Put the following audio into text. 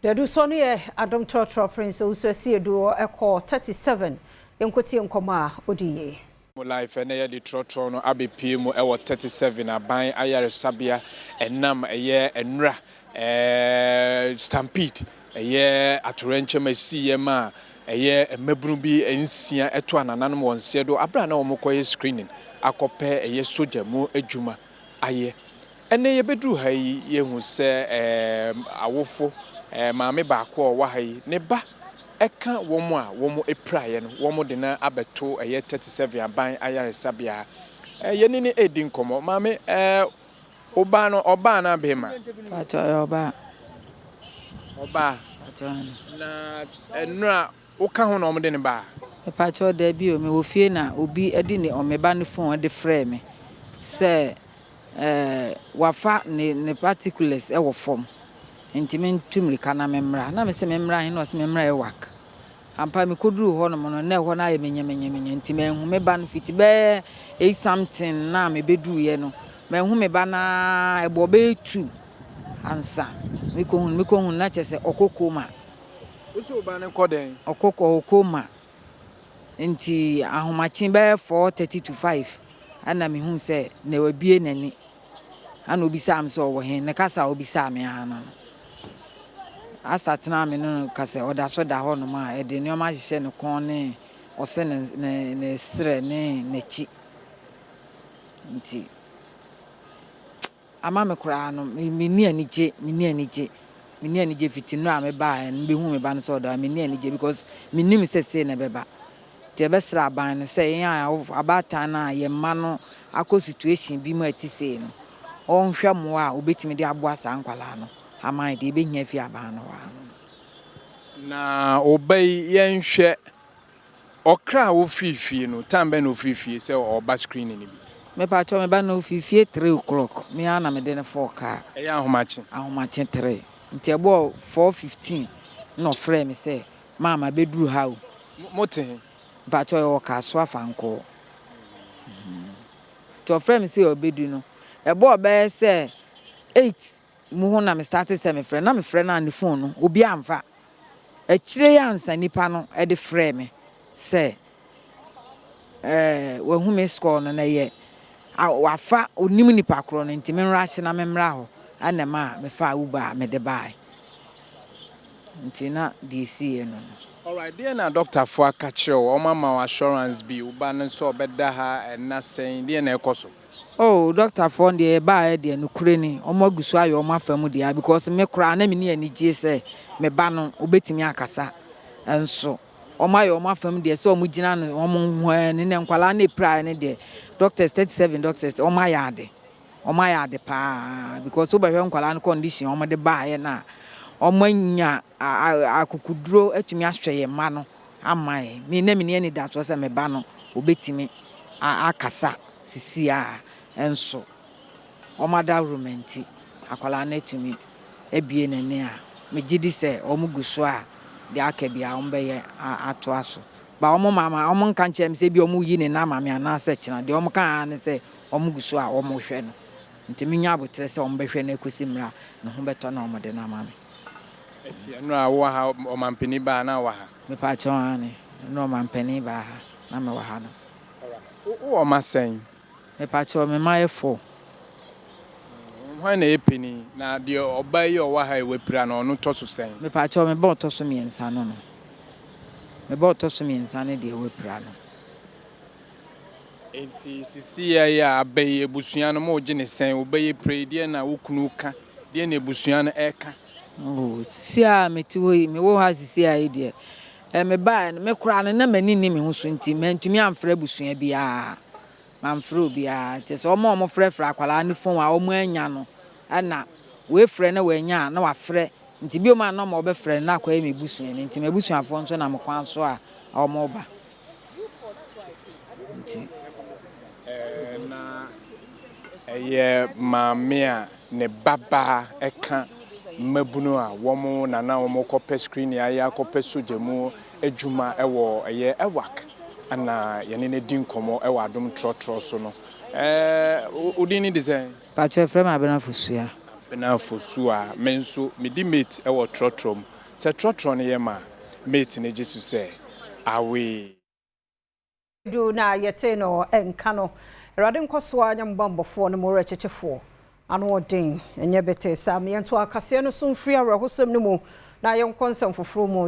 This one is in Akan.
Dadu so no yɛ Adom Trɔtrɔ Prince Owusu Asiedu ɛkɔ 37. Yɛnkɔtie nkɔmmɔ a ɔdi yie. Mo live ɛnɛ yɛde trɔtrɔ no abɛpie mu ɛwɔ 37 aban ayaresabea, ɛnam ɛyɛ nnura stampede, ɛyɛ atorɛnkyɛm asiiɛ ma a ɛyɛ mmabunu bi 6 ɛto anananom wɔn nseɛ do abere a na wɔn kɔyɛ screening akɔpɛ ɛyɛ sogya mu adwuma ayɛ. Ɛnɛ yɛbɛduru ha yi, yɛhu sɛ awofo, maame baako a ɔwɔ ha yi, ne ba ɛka wɔn a wɔn apiraeɛ no, wɔn de no abɛto ɛyɛ 37 aban ayaresabea. Yɛne ne edi nkɔmmɔ. Maame, ɔbaa no, ɔbaa na bɛrima? Pakyɛ, ɔyɛ ɔbaa. Ɔbaa. Pakyɛ. Na nnura woka ho na wɔn de ne baa? Pakyɛ, daabi o, mewɔ fie na obi de ne ɔme ba ne phone de frɛ me sɛ wafa ne particulars ɛwɔ fam, nti mentu mmirika na memmra. Na mesɛ memmra he? Na ɔsɛ memmra ɛwak ampa. Mekɔduruu hɔnom no, na ɛhɔ no ayɛ menyamenyamenya, nti manhu me ba no fiti bɛyɛ 8 something na mebɛduruiɛ no, manhu me ba naa. Ɛbɔ bɛyɛ 2 ansa mekɔhu no, na kyerɛ sɛ ɔkɔ coma. Wosi ɔbaa no kɔ dɛn? Ɔkɔ coma, nti ahomakye bɛyɛ 4:30 to 5 ɛna mehu sɛ na wabie n'ani, ana obisaa me sɛ ɔwɔ he. Ne kasa a obisaa me ara no, asa tena me no no kasa. Ɔda so da hɔnom a ɛde nneɛma ahyehyɛ ne kɔn ne ɔsɛ ne serɛ ne n'akyi, nti ama me koraa no, menni anigye, menni anigye, menni anigye. Fiti no a mebaeɛ no, mehu me ba no sɛ ɔda hɔ, menni anigye because mennim sɛ sei na ɛbɛba. Nti ɛbɛsrɛ aban no sɛ yɛn a abaatan no a yɛn mma no akɔ situation bi mu a ɛte sei no, ɔnhwɛ mmoa a obɛtumi de aboa saa nkwalaa no ama yɛ deɛ ɛbɛhia fi aban no hɔ ano. Na ɔba yi, yɛnhwɛ ɔkra a wofii fie no, time bɛn na ofii fie sɛ ɔba screening no bi? Mepakyɛ, me ba no ofii fie 3 o'clock. Me ara na mede no fɔɔ kaa. Ɛyɛ ahomakye? Ahomakye 3, nti ɛbɔɔ 4:15 na ɔfrɛɛ me sɛ, "Maama, bɛduru ha o." Mote he? Mpakyɛ, ɔwɔ Kasoa Fankɔɔ. Nti ɔfrɛ me sɛ ɔbɛdu no, ɛbɔɔ bɛyɛ sɛ 8 mu ho na me start sɛ mefrɛ, na mefrɛ no a ne phone no obi amfa. Akyire yi ansa nipa no de frɛ me sɛ wahu me score no na yɛ wafa onim nipa korɔ no, nti menra hye na memmra hɔ. Ɛna ma a mefa Uber a mede baeɛ, nti na deɛ ɛsiiɛ no. Alright, deɛ na dɔktafoɔ aka kyerɛ wo? Ɔmo ama wo assurance bi, wo ba no nso ɔbɛda ha ɛna sɛn? Deɛ na ɛkɔ so? Oh, dɔktafoɔ deɛ, yɛbaeɛ deɛ, nokorɛ ni, ɔmo agu so ayɛ ɔmo afa mu deɛ, because me koraa na menni anigye sɛ me ba no obɛtumi akasa, nso ɔmo ayɛ ɔmo afa mu deɛ sɛ ɔmo gyina no ɔmo ho ani ne nkwalaa no epiraeɛ no deɛ, doctors, 37 doctors, ɔmo ayɛ ade, ɔmo ayɛ ade paa, because wobɛhwɛ nkwalaa no condition ɔmo de baeɛ no a, ɔmo anya akokuduro atumi ahwɛ yɛn mma no ama yɛn. Me na menni anidasoɔ sɛ me ba no obɛtumi akasa sisi a, nso ɔmo adawuruma nti akwadaa no atumi abie n'ani a megye di sɛ ɔmo gu so a deɛ aka biara ɔmo bɛyɛ atoa so ba. Ɔmo mama ɔmo nka nkyerɛ me sɛ ebi ɔmo yi ne nan ama me anaasɛ kyena deɛ. Ɔmo ka ara ne sɛ ɔmo gu so a ɔmo hwɛ no, nti menya abotire sɛ ɔmo bɛhwɛ no ekosi mmerɛ a ne ho bɛtɔ na ɔmo de no ama me. Nti ɛno a wowɔ ha, ɔmampanin baa na wɔ ha? Mepakyɛw, ane, ɛno ɔmampanin baa ha na mewɔ ha no. Wowɔ ɔma sɛn? Mepakyɛw, me mma yɛ four. Hwan na ɛyɛ panin? Na deɛ ɔbaa yi a ɔwɔ ha yi wapira no, ɔno tɔ so sɛn? Mepakyɛw, me ba ɔtɔ so 3 no, me ba ɔtɔ so 3 no deɛ wapira no. Nti sisi yɛ yi a aba yi, abusua no mo gye ne sɛn? Wobɛyɛ pire deɛ na wo kunu ka deɛ na abusua no ɛka? Oh, sisi a mete hɔ yi, mewɔ hɔ a sisi a yi deɛ, me baa no, me koraa no na m'ani nni me ho so, nti mantumi amfrɛ abusua biara, mamfrɛ obiara. Kyerɛ sɛ ɔmo a ɔmo frɛfrɛ akwadaa ne phone a ɔmo anya no, ɛna weefrɛ na wanya a na wafrɛ, nti bio ma na ɔmo ɔbɛfrɛ no na akɔyɛ me busua no, nti m'abusuafoɔ nso nam kwan so a ɔmo ba nti. Na ɛyɛ maame a ne babaa ɛka mmabunu a wɔn nana wɔn kɔpɛ screening ayɛ akɔpɛ sogya mu adwuma ɛwɔ ɛyɛ ɛwak, ɛna yɛne no di nkɔmmɔ ɛwɔ Adom Trɔtrɔ so no. Wodin ne de sɛn? Pakyɛ, frɛ me Abena Fosua. Abena Fosu a me nso medi mate wɔ trɔtrɔ mu. Sɛ trɔtrɔ no yɛ ma a, mate no gye so sɛ awee. Du na yɛtee no nka no, Awurade nkɔso ara nyɛ mo bammɔfoɔ ne mo werɛkyekyefoɔ. Ano ɔden, ɛnyɛ bɛtɛɛ saa. Ma yɛntoa kaseɛ no so mfiri awerɛhosɛm no mu na yɛnkɔ nsɛm foforɔ mu.